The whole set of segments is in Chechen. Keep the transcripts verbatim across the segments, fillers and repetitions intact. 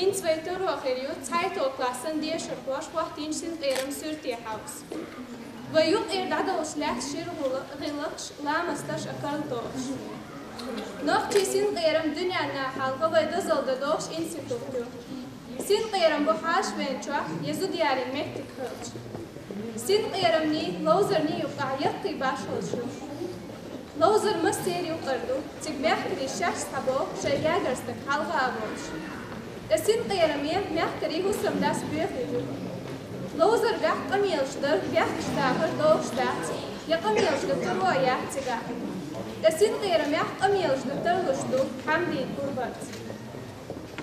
Инца вай таро хир ю, цхьайтталгӀа классан дешархоша хоттийна синкъерам суьрте хьовса. Вай юкъера дӀадолуш лаьтта шира гӀула-, гӀиллакхаш, ламасташ а карладохуш. Нохчийн синкъерам дуьненна хьалха вай дозалла дан дохуш институт ю. Синкъерам бу хьаша веначохь я зуда ялийна меттиг хилча. Синкъерамний, ловзарний юкъахь яккхий башхаллаш ю. Ловзар массеран юкъара ду, цига мехкарий шаьш схьабоху шайн гергара стаг хьалха а волуш. Ткъа синкъераме мехкарий хӀусамдас боьхуьйту. Ловзаргахь къамелаш дар бехкаш дахар дохуш дац, я къамелаш дан таро а яц цигахь. Ткъа синкъерамехь къамелаш дан тарлуш ду Хьамдин Гурбарц.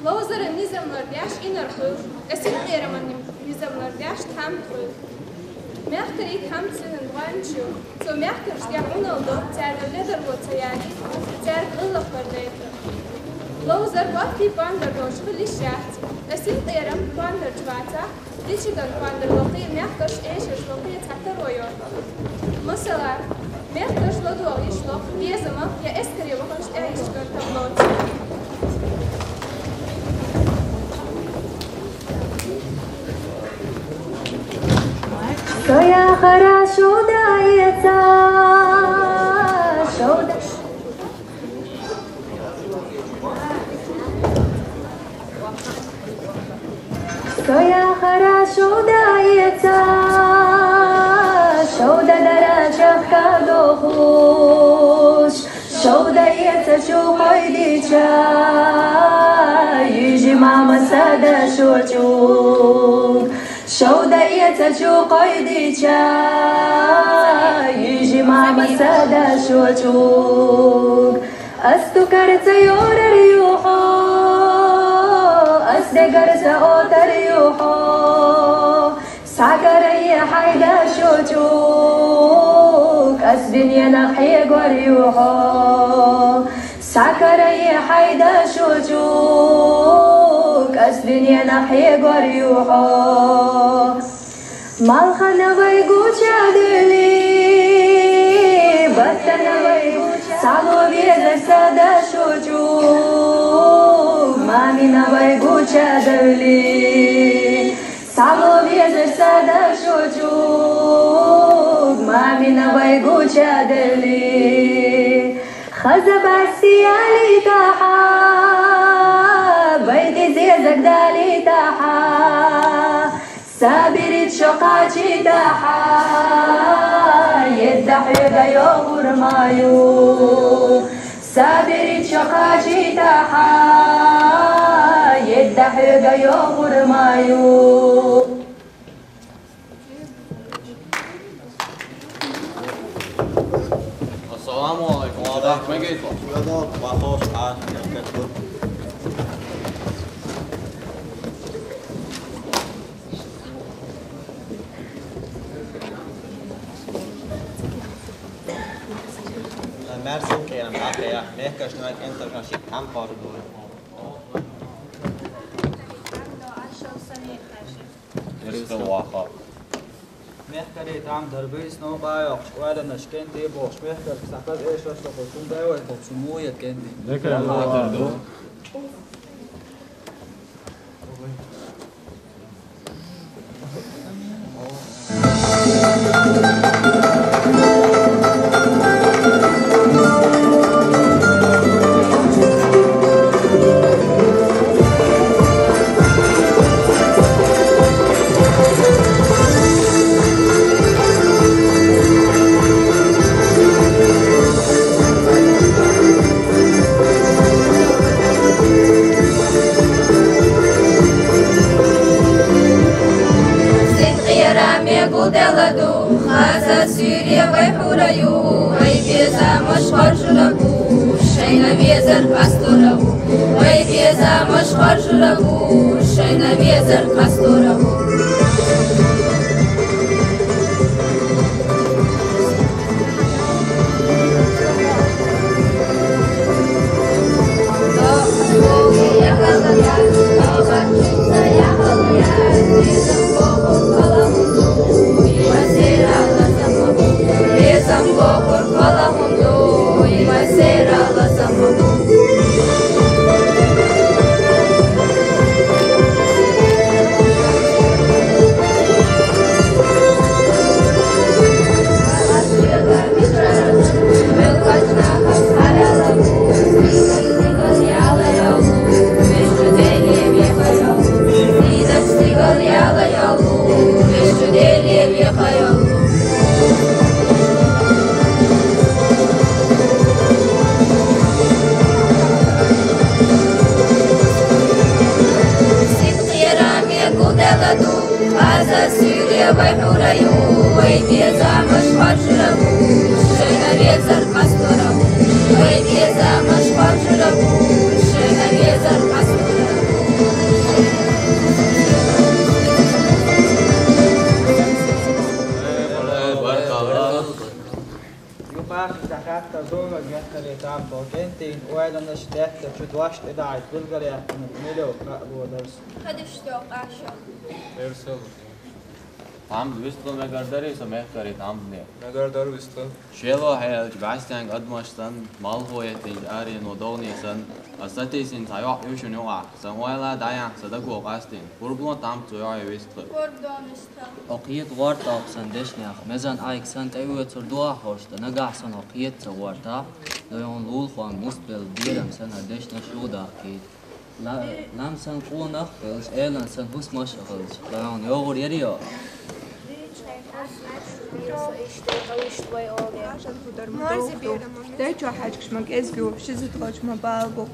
Ловзаран низам лардеш инарла хуьлу, ткъа синкъераман низам лардеш тхьамда хуьлу. Мехкарий тхьамда синан догӀанча ю, цо мехкаршна тӀехь Ӏуналла до, цаьргара ледарло ца яьлча, цаьрга гӀиллакх лардайта. Ловзар боттий пондар долуш хила йиш яц, ткъа синкъерам пондарча вацахь, дичиган пондар лакхе, мехкарш эшарш лакхе цхьа таро йо. Масала, мехкарш ладогӀа йиш ло безамах я эскаре вахарш тӀехь йиш ган там лоцу. Со яхара шовда эца, шовда. Со яхара шовда эца, шовда дара чахка дохуш, шовда эца чу кхойдича, йижи мама сада шочуг. Шовда эца чу кхойдича, йижи мама сада шочуг. Ас тукарца йорар юхьо, ас дегарца отар юхьо. Схьакарае хьайда шочуг, ас биненах хьегор юхьо. Схьакарае хьайда шочуг, ас биненах хьегор юхьо. Малхана вай гуча дуьли, баттана вай гуча, сало везар сада шочуг, мамина вай гуча дуьли. Сало везар сада шочуг, мамина вай гуча дуьли. Хаза басти али таха, вай дизезаг дали таха. Сабирит шо кхачи таха, едда хьоьга йогӀур ма ю. Сабирит шо кхачи таха, едда хьоьга йогӀур ма ю. Ассаламу алайкум. Ва алайкум ассалам. Мерсин кхерам, ахея, мехкашна кӀенташна ши там паргур. Мехкарий там дарбийс новкъа йоккхуш, кӀоьлланаш кӀентий бохуш, мехкарг схьа хаза эшарш лохуш, хӀунда вай тхо шу муха яд кӀентий? Декара лохур ду. Синкъераме гулделла ду, хаза суьйре вай хьура ю, вай безамаш хоржура бу, шайна везар къастура бу, вай безамаш хоржура бу, шайна везар къастура бу. Вай хьураю, вай беза маш харжурабу, шайна резар пасторабу. Вай беза маш харжурабу, шайна резар пасторабу. Баркалла. Юкъахь дахьатта зугӀа геттара там бо кӀентийн ойланаш детта чу дош тӀедагӀайта билгалъяьккхина милов кхаъ лодарс. Хадиш токъаша. Эрсал. Тамд вистхила мегардарий со мехкарий тамдне? Мегардар вистхила. Шело хьелча бӀаьстенга адамаш санна, малхо еттинчу арено догӀний санна, аса сатийсина цхьа йоӀ ю шуна юкъахь. Сан ойла дӀаяхьа сан даго къастийна. Пурба ло тамд цу йоӀе вистхила. Пурба дон вистхила. Хьо кхета гӀорталгӀа сан дешнех, мезан Ӏайг сан тӀеоьцур ду ахь хӀоршта, нагахь санна хьо кхета ца гӀортахь, дойгӀун лулахойн мустбелла берам санна хӀара дешнаш юхадахкийта. Ла-, лам сан къонах а хилча, элан сан хӀусамаш а хилча, дойгӀун йогӀур яри йо? Марзи берам. Дайчо хьаьжкаш ма кӀезиг ю, ши зудхочу ма балгу.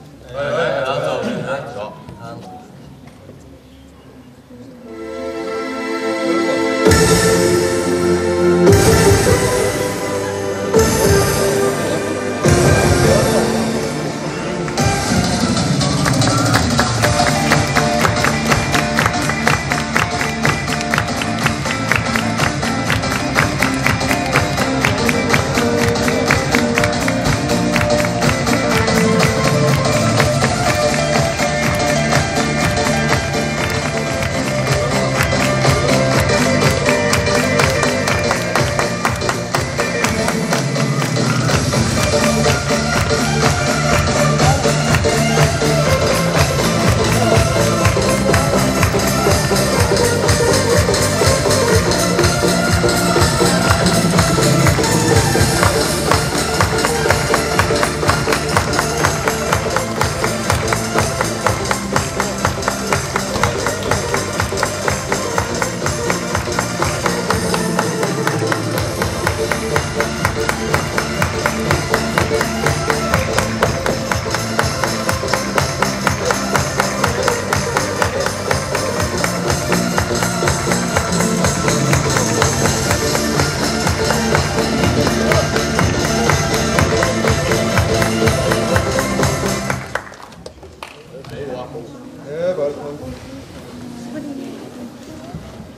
Э, баркалла.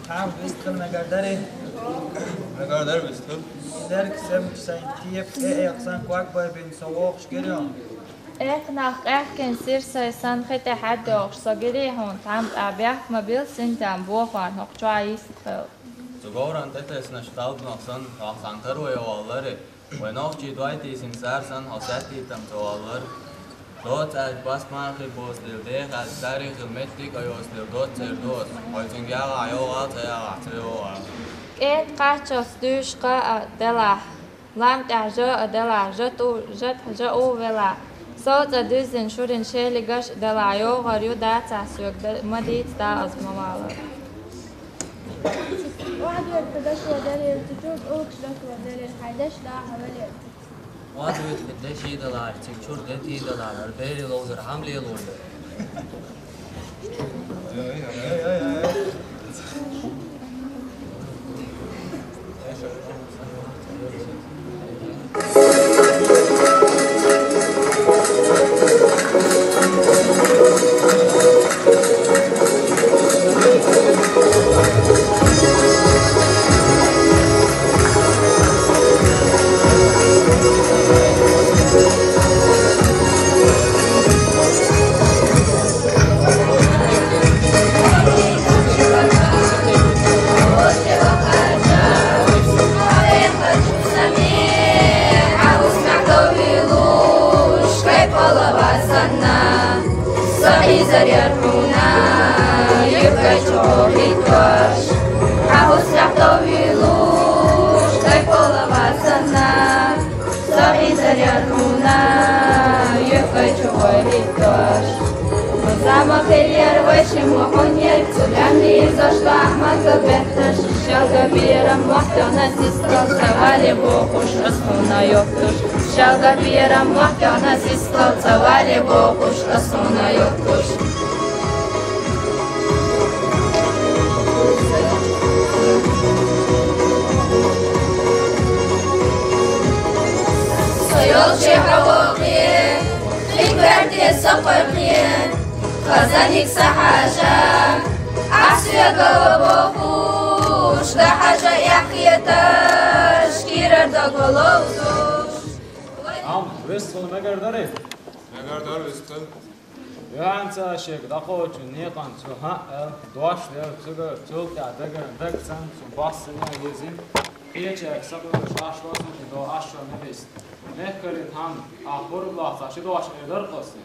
Хьан вистхила мегардарий? Мегардар вистхила. Дерг сем сайн тип, э, э, хсан квак бай бин со вохш гирён. Эх, нах, эх, кен сир сай сан хете хьад дохш, со гирий хьун, там, а, бях, ма бил син там, бохван, хок чуа ист хел. Цу говран тӀетеснаш талбанах сан, хьох сан таро йоваллари. Вай нохчий дуайтийсина сар сан, хьо саьттийтам ца валлар. Доцаьрга басманхи бостил, дехаьрга тарихил меттиг а йостил, доццер доц. Хьой цуьнга ягӀахь йогӀал, ца ягӀахь ца йогӀал. КӀед кхаччалц дуьйш кха а делахь, лам тӀехь жа а делахь, жа тӀу, жа тӀехь жа у велахь. Со цӀа дуьззина шурин шелигаш а делахь, йогӀар ю дацахь соьга, да-, ма дийца да аз ма валар. Охьадоьрта дашо делира, цу чуьра тӀулгаш дашо делира, хьайн деш даха велира. Охьадоьрта деший далара, цига чуьра детий далара, ара бери ловзар хьам лелор ду. Со хьийзар яр хьуна, юхкай чу гӀой хӀиттош. Зама хилер вай ши мухун ер, цу лямни зошлахь ма кабетташ. Шалга берам вахтана систал, ца вале бохуш, ас хьуна йоттуш. Шалга берам вахтана систал, ца вале бохуш, ас хьуна йоттуш. Хазаниг са хьажа, ахсуьга бохуш, да хьажа яхъеташ, кирар дог ловзуш. Ам, вестхуна мегар дари? Мегар дар вестхуна. Юхьанца шег дакъочу некъан цу хьаъ эл, дош вер, цуьгара цул тӀаьхьа дагара дагцан, цу бассана езин, кхечаьрга сакъош ашвасан, и до ашва мегист. Мехкарит хьан, а хурблахца ши дош эр дар къосни?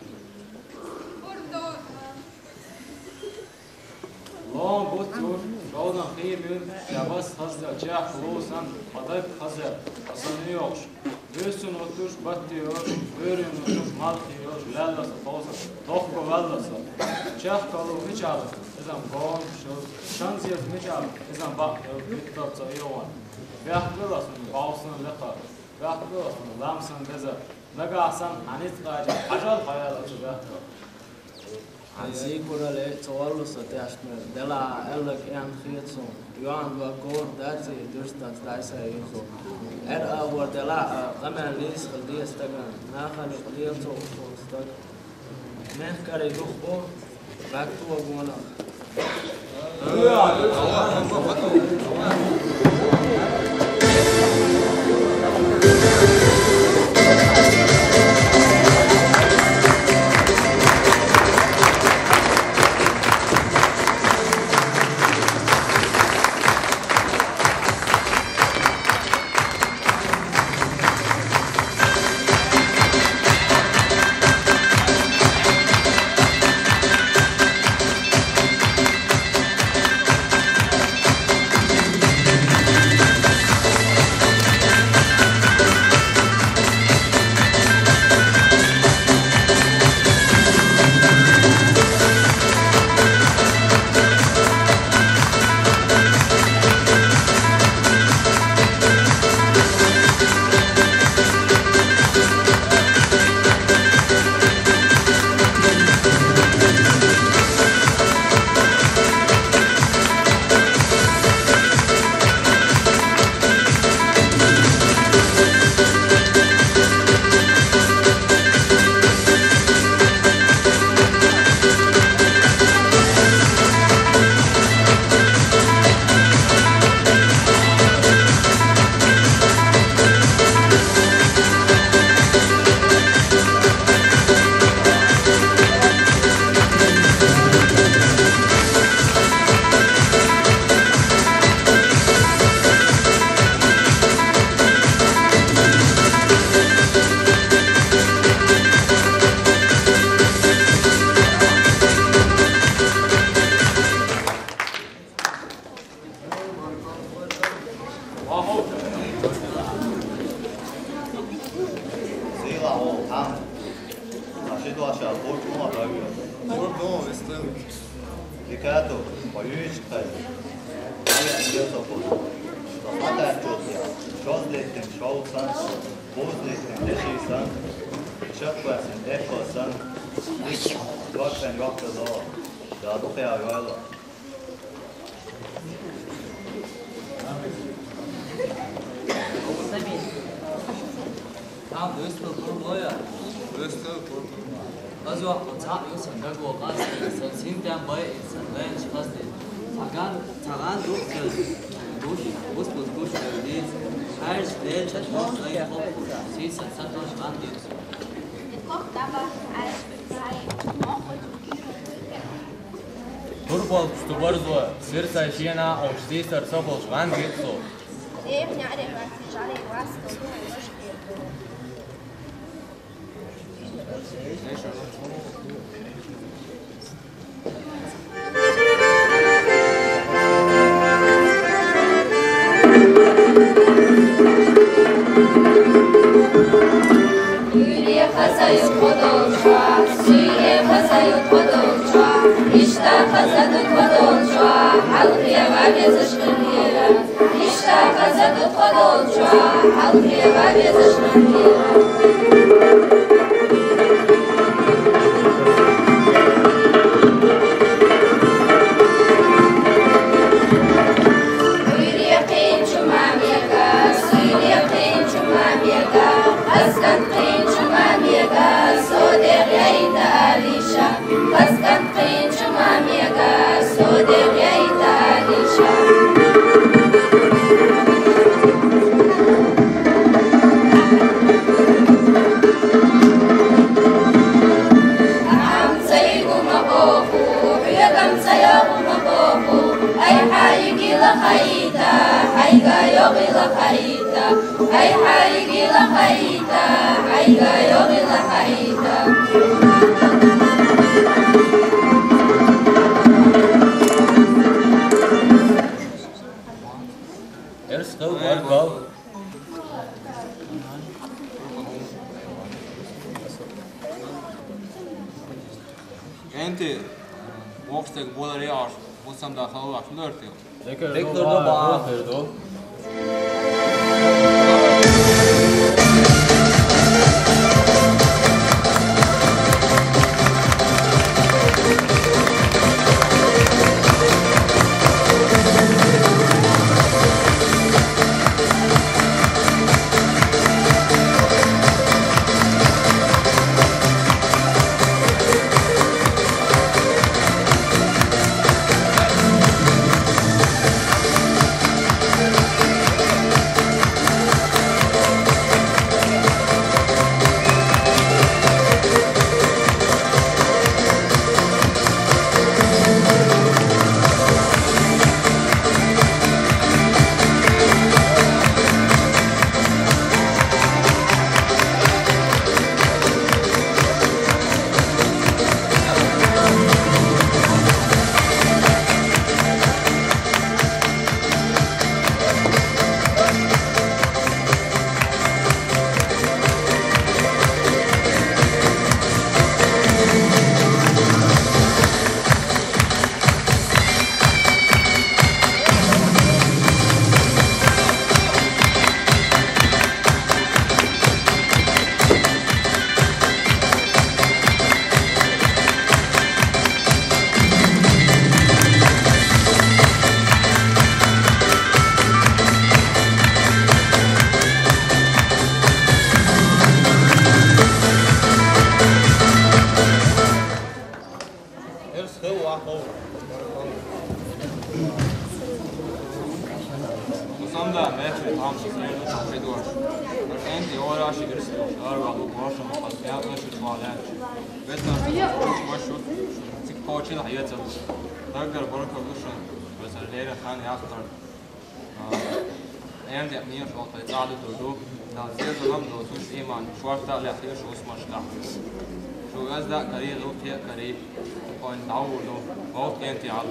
Лон буцур, шолгӀан хиймил, я бас хазда, чехк лусан, хьадаг хаза, асан йокъуш. Дуьсун оттуш, батти йош, бёрин оттуш, малхи йош, лаьлласа, товса, тохко валласа. Чехк калу мичала, изам гон, шо, шанзият мичала, изам бакъ, битталца йогӀан. Бяхкаласан, бавсан лекха, бяхкаласан, ламсан беза. Нагахсан хьаниц къажа, хьажал хаял ацу бяхка. Хьан сийкурале, ца валлуса тешна, дела аьллак эн хецун, юан ва гор даци, дурстац дайса йиху. Эр а вар дела а, къамел лис хал диастаган, нахани лиел цо стаг. Мехкари дух бу, бакту вагонах. Сила ол там. Аши дуаша бурдума дагвио. Бурдума вестын. Дикато, поюич кай. Али ангел сопо. Тосмата чотия. Чоз леттен шоусан. Буз леттен дешисан. Шапкасын экосан. Доксан йоктазо. Дадухя вайло. Там выступил Курбоя. Выступил Курбоя. Аз вахт цаъ юсан даго къасти, сан синтем бай, сан ленч къасти. Цаган, цаган дух сан душ, выступил душ вердиц. Хайш леча душ лай хопу, сиса сатош вандиц. Кох таба, ай, ай, мохо. Турбал стубарзо, сирсай шена, ошти сарса болш ван гетсо. Эх, няре варти, жари васто. Уьйре хаза ю кодолча, суьйре хаза ю кодолча, ишта хаза ду кодолча, халкъе ва безаш кирдира. Ишта хаза ду кодолча, халкъе ва безаш кирдира. Уьйре хин чума мега, суьйре хин чума мега, аскан хин чума мега, содер яйта али. Эрс хьо, варгал. КӀентий воксег болар яаш, бусам да халлаш лортил. Декер до ба. Эрс хьо, варгал. Бусам да мехи тамсис ерда тахидор. КӀентий ораши грис арва лугошам хазяна шутвалят. Ветнаш ваш шут цик почил хьецал. Даггар барка душан. Бесар лера хан яхтар. КӀентий неш олтай цӀаду турду. Дал зезулам доцуш иман. Шварта лехиш усмашка. Шу аз да кари, гӀу те кари. Кон давулу. Ваут кӀентий ал.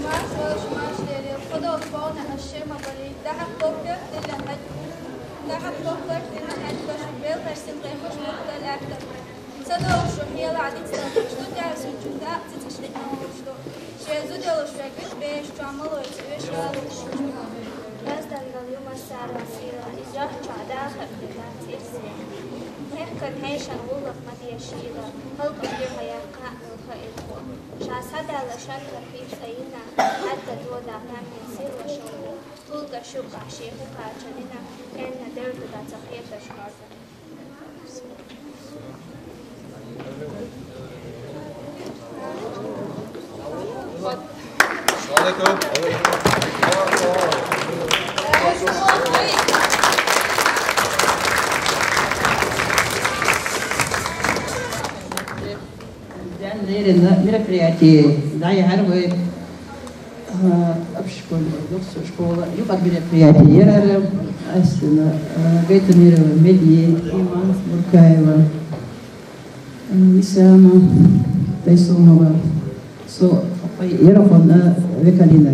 Маш, маш, лери. Худо бауна ашема бали. Даха покер дилан хад. Даха покер дилан хад. Бел персин кайхуш мутта лахта. Садовшу хела адицтал. Что тя сучута, цицкишки наушто. Шезу дело швегит, беш чамалой, цвеш. Раздангал юмасара сила. Изах чада хапта цирсе. Хехка тайшан уллах мадия шила. Халкъа биргӀа яхъа мулха ирху. Ша садала шатла хӀица инна, хӀятта дода гӀямин сирла шалла, тулга шуга шехӀу къачалина, хӀенна дердуга ца хеташ хӀарза. Ден лерина мероприятие дӀаяхьар вай, а, общшкольный, ну, школа, юкъа мероприятие ярара, асина, а, Гайтамирова Медни, Иман Буркаева, Исама Тайсумова, со, яра хонна векалина.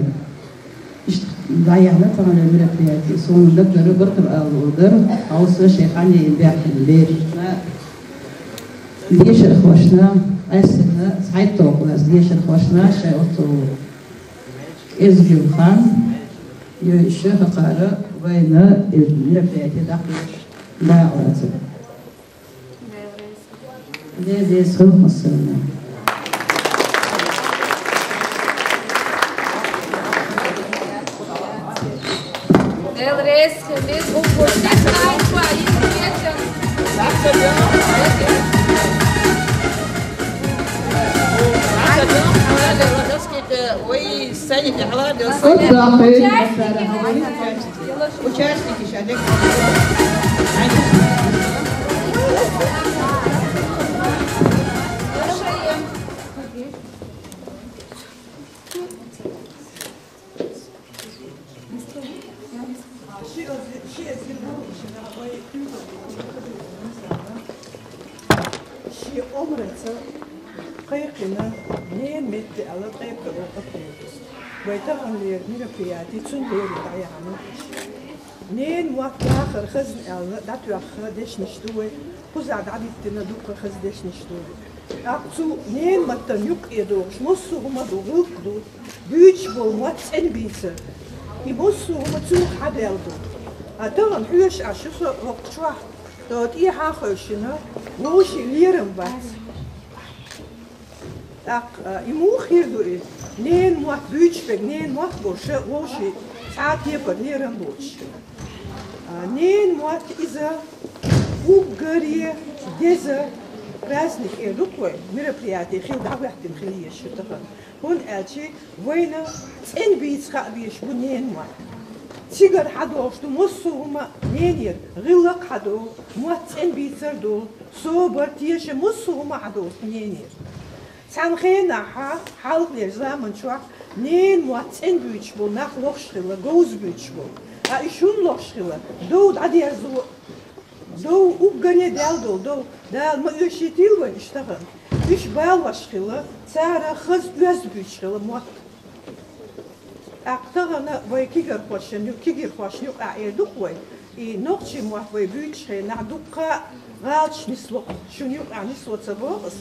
Ишт дӀаяхьна тамара мероприятие. Сона даггара баркар алу угар, хьалса шайхани бяхин берна. Дешар хошна, асина, сайтохлас, дешар хошна, шай оцу Эзгил хан, ё иши хакара вайна мероприятие дахлаш да оцу. Дезес хумасана. Дел рес, хемес, укур, так, так, так, так. Ой, Саня, ты охладился. Участники, участники, шадек. Кхайкхина, ненан метте аьлла, кхайкхар оха кхайкхар. Вай таханлера мероприяти цун лерина дӀаяхьа ма ду. Ненан мотт дахар хазна аьлла, дӀатоьхха дешнаш ду вай, кхузахь дӀадиттина дуккха хаза дешнаш ду вай. ТӀаккха цу ненан маттана юккъе догӀуш массо а хӀума ду, гӀуллакх ду, буьйцуш болу мотт цӀена бийцар. И массо а хӀума цунах хьадаьлла ду. А тахана хьоьжуш Ӏаш ю со хӀокху чохь, тӀехьа а хевшина, вовшийн лерам бац. ТӀаккха, а, и муха хир ду и? Ненан мотт буьйцуш берг, ненан мотт болуш вовшийн цхьа а кепара лерам боцуш. А, ненан мотт иза уггаре деза праздник эр ду-кх вай, мероприяти хила дӀахӀоьттина хила езаш ю тахана. ХӀунда аьлча вайна цӀена бийца хаа безаш бу ненан мотт. Цигара хьадолуш ду массо а хӀума ненера, гӀиллакх хьадолу, мотт цӀена бийцар долу, собар, тешам, массо а хӀума хьадолуш ду ненера. Цхьана хенахь, хьалхалера заман чохь ненан мотт цӀена буьйцуш болу нах лохуш хилла, говза буьйцуш болу. Ткъа и шуна лохуш хилла, дов дӀадерзо, дов уггаре даьлла долу дов, Дала ма оьшийтийла вайна уьш тахана. Уьш балош хилла, цара хаза оьзда буьйцуш хилла мотт. ТӀаккха тахана вай кегирхошна ю-, кегирхошна юкъахь эр ду-кх вай, и нохчийн мотт вай буьйцучу хенахь дуккха а гӀалаташ нисло-кх, шуна юкъахь нисло ца боху ас.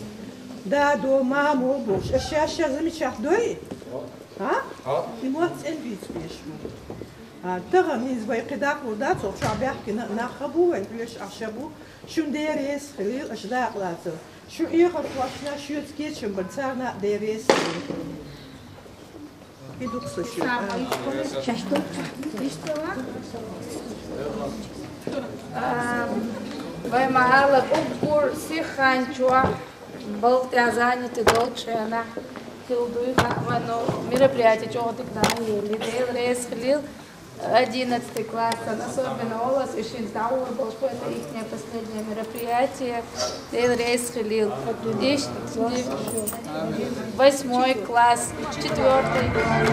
Дадо, мамо бохуш, ас ша-ша замечать дой? А? И мотт цӀена бийца безаш бу. А, тахана иза вай кхин даккхалур дац, хӀокху чохь баьхкина нах а бу вайн, хьоьжуш Ӏаш а бу. Шуна Дела реза хуьлийла аша дакъалацар. Шу хьехархошна шоьца кечам бар, царна а Дела реза хуьлийла. И ду-кх со шуьга. А, вай ма-аллара, уггар сиха хан чохь балха тӀехь занятие долчу хенахь хилла дуй хаьа вайн, но мероприяти чӀогӀа дика дӀа а елли, Дела реза хуьлийла. Одиннадцатый класс, особенно олус, и шин тӀаьхьа болуш бу, это ихнее последнее мероприятие. Дела реза хуьлийла. Ишт-, восьмой класс, четвёртый класс.